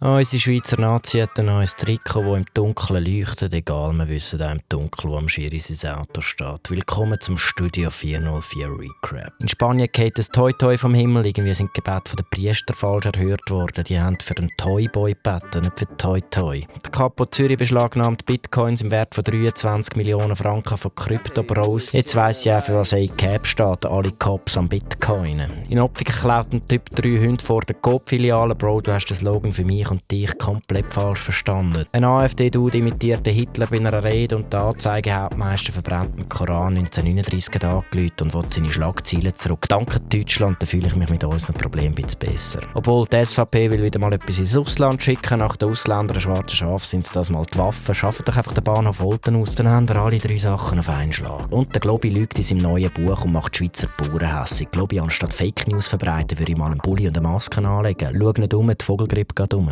Unsere Schweizer Nazi hat ein neues Trikot, das im Dunkeln leuchtet. Egal, wir wissen auch im Dunkeln, wo am Schiri sein Auto steht. Willkommen zum Studio 404 Recap. In Spanien geht das Toi-Toi vom Himmel. Irgendwie sind die Gebete von den Priester falsch erhört worden. Die haben für den Toy-Boy gebeten, nicht für Toi-Toi. Der Capo Zürich beschlagnahmt Bitcoins im Wert von 23 Millionen Franken von Crypto Bros. Jetzt weiss ich auch, für was ACAP steht. Alle Cops am Bitcoinen. In Opfiken klaut ein Typ 3 Hunde vor der Coop-Filiale. Bro, du hast den Slogan für mich und dich komplett falsch verstanden. Ein AfD-Dude imitierte Hitler bei einer Rede und der Anzeigehauptmeister verbrennt den Koran 1939 angeläutet und will seine Schlagzeilen zurück. Danke Deutschland, da fühle ich mich mit unseren Problemen ein bisschen besser. Obwohl die SVP will wieder mal etwas ins Ausland schicken, nach den Ausländern schwarzen Schaf sind es das mal die Waffen. Schafft doch einfach den Bahnhof Olten aus, dann haben wir alle 3 Sachen auf einen Schlag. Und der Globi lügt in seinem neuen Buch und macht die Schweizer Bauern hässig. Globi, anstatt Fake News verbreiten, würde ich mal einen Pulli und eine Maske anlegen. Schau nicht um, die Vogelgrippe geht um.